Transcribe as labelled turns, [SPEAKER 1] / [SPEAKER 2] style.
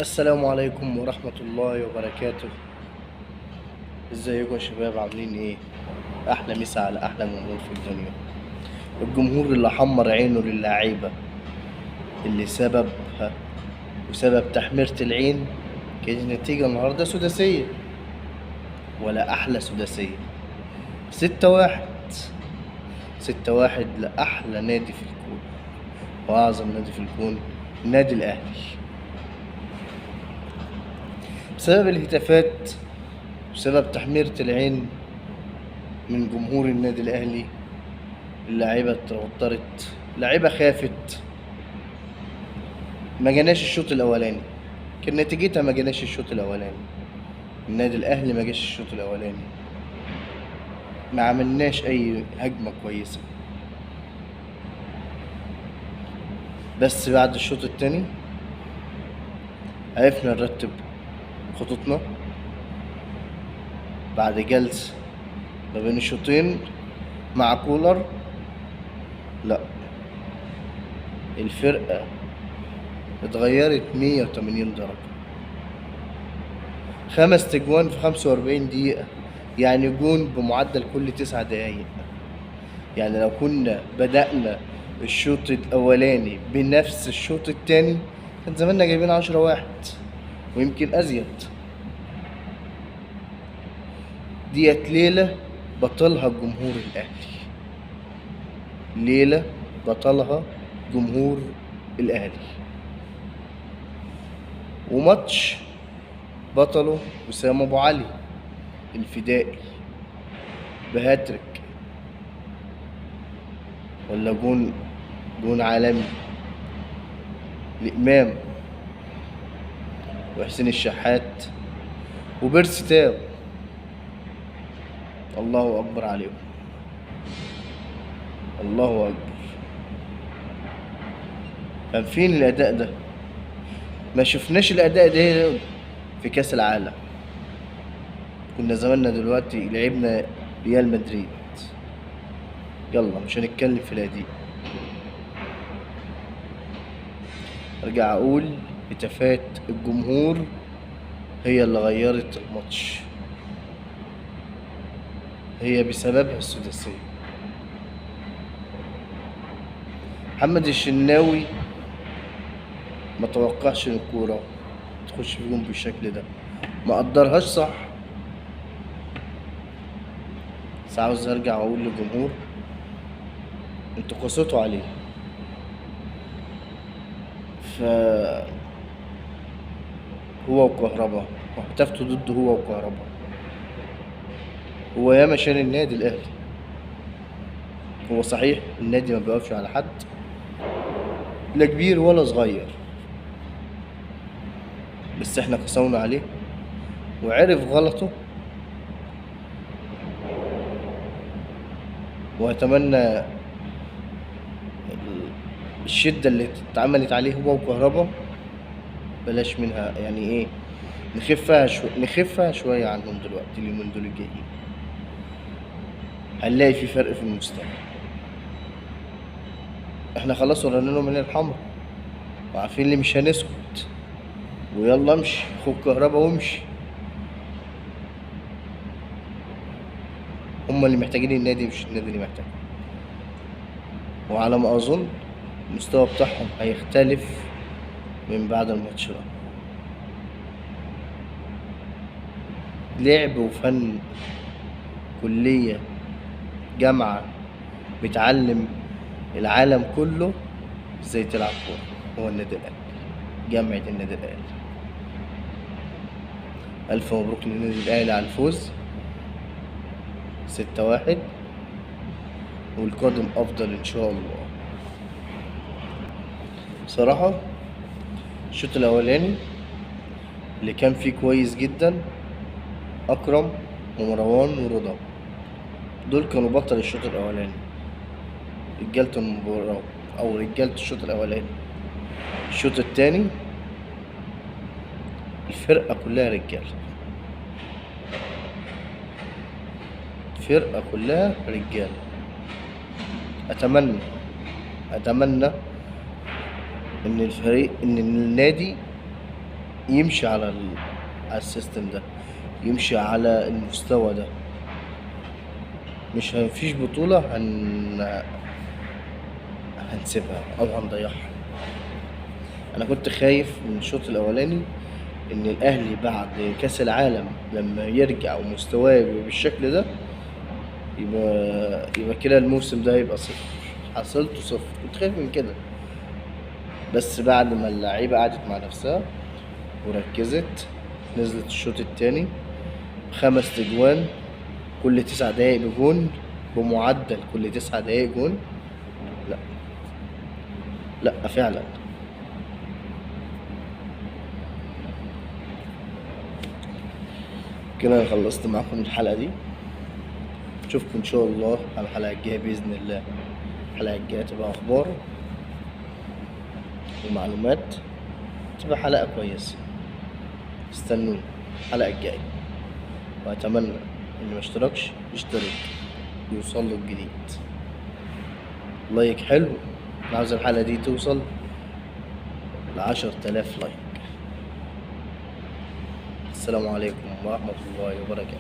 [SPEAKER 1] السلام عليكم ورحمة الله وبركاته. ازيكم يا شباب، عاملين ايه؟ احلى مسا على احلى جمهور في الدنيا، الجمهور اللي حمر عينه للعيبة، اللي سببها وسبب تحميرة العين كانت النتيجة النهاردة سداسية، ولا احلى سداسية، 6-1، 6-1 لأحلى نادي في الكون وأعظم نادي في الكون، النادي الأهلي. بسبب الهتافات وسبب تحميرة العين من جمهور النادي الأهلي، اللعيبة اتوترت، اللعيبة خافت. ما جاناش الشوط الأولاني، كان نتيجتها ما جاناش الشوط الأولاني، النادي الأهلي ما جاش الشوط الأولاني، ما عملناش أي هجمة كويسة. بس بعد الشوط التاني عرفنا نرتب خطوطنا بعد جلسة ما بين الشوطين مع كولر. لا، الفرقة اتغيرت 180 درجة، 5 تجوان في 45 دقيقة، يعني جون بمعدل كل 9 دقايق. يعني لو كنا بدأنا الشوط الأولاني بنفس الشوط التاني كان زماننا جايبين 10-1 ويمكن أزيد. ديت ليلة بطلها الجمهور الأهلي، ليلة بطلها جمهور الأهلي، وماتش بطله وسام أبو علي الفدائي بهاتريك ولا جون عالمي لإمام وحسين الشحات وبيرسي تاو. الله أكبر عليهم، الله أكبر. كان فين الأداء ده؟ ما شفناش الأداء ده في كأس العالم. كنا زماننا دلوقتي لعبنا ريال مدريد. يلا مش هنتكلم في الأداء. أرجع أقول هتافات الجمهور هي اللي غيرت الماتش، هي بسببها السداسية. محمد الشناوي ما توقعش ان الكورة تخش في جون بالشكل ده، ما قدرهاش صح. بس عاوز ارجع واقول للجمهور انتوا قصتوا عليه، ف هو وكهربا، واهتفتوا ضده هو وكهربا. هو ياما شال النادي الاهلي. هو صحيح النادي ما بيقفش على حد، لا كبير ولا صغير، بس احنا قسونا عليه وعرف غلطه. واتمنى الشدة اللي اتعملت عليه هو وكهربا بلاش منها، يعني ايه، نخفها شوية عنهم دلوقتي. اليومين دول الجايين هنلاقي في فرق في المستوى. احنا خلاص ورينا لهم من الحمر وعارفين اللي مش هنسكت، ويلا امشي خد كهربا وامشي. هم اللي محتاجين النادي مش النادي اللي محتاجهم. وعلى ما اظن المستوى بتاعهم هيختلف من بعد الماتش ده. لعب وفن، كلية جامعة بتعلم العالم كله ازاي تلعب كورة، هو النادي الأهلي، جامعة النادي الأهلي. ألف مبروك للنادي الأهلي على الفوز 6-1، والقادم أفضل إن شاء الله. بصراحة الشوط الأولاني اللي كان فيه كويس جدا أكرم ومروان ورضا، دول كانوا بطل الشوط الأولاني، رجالة المباراة أو رجالة الشوط الأولاني. الشوط التاني الفرقة كلها رجالة، الفرقة كلها رجالة. أتمنى إن الفريق، إن النادي يمشي على على ال system ده، يمشي على المستوى ده. مش مفيش بطولة هنسيبها او هنضيعها. انا كنت خايف من الشوط الاولاني ان الاهلي بعد كاس العالم لما يرجع ومستواه يبقى بالشكل ده يبقى كده الموسم ده هيبقى صفر، حصلته صفر. كنت خايف من كده، بس بعد ما اللعيبة قعدت مع نفسها وركزت، نزلت الشوط التاني 5 اجوان كل 9 دقايق بجون، بمعدل كل 9 دقايق جون. لا لا فعلا كده انا خلصت معاكم الحلقة دي. اشوفكم ان شاء الله على الحلقة الجاية بإذن الله. الحلقة الجاية تبقى اخبار ومعلومات، تبقى حلقة كويسة. استنوني الحلقة الجاية، واتمنى اللي ما اشتركش يشترك يوصل له الجديد. like حلو، انا عاوز الحلقة دي توصل ل10,000 like. السلام عليكم ورحمة الله وبركاته.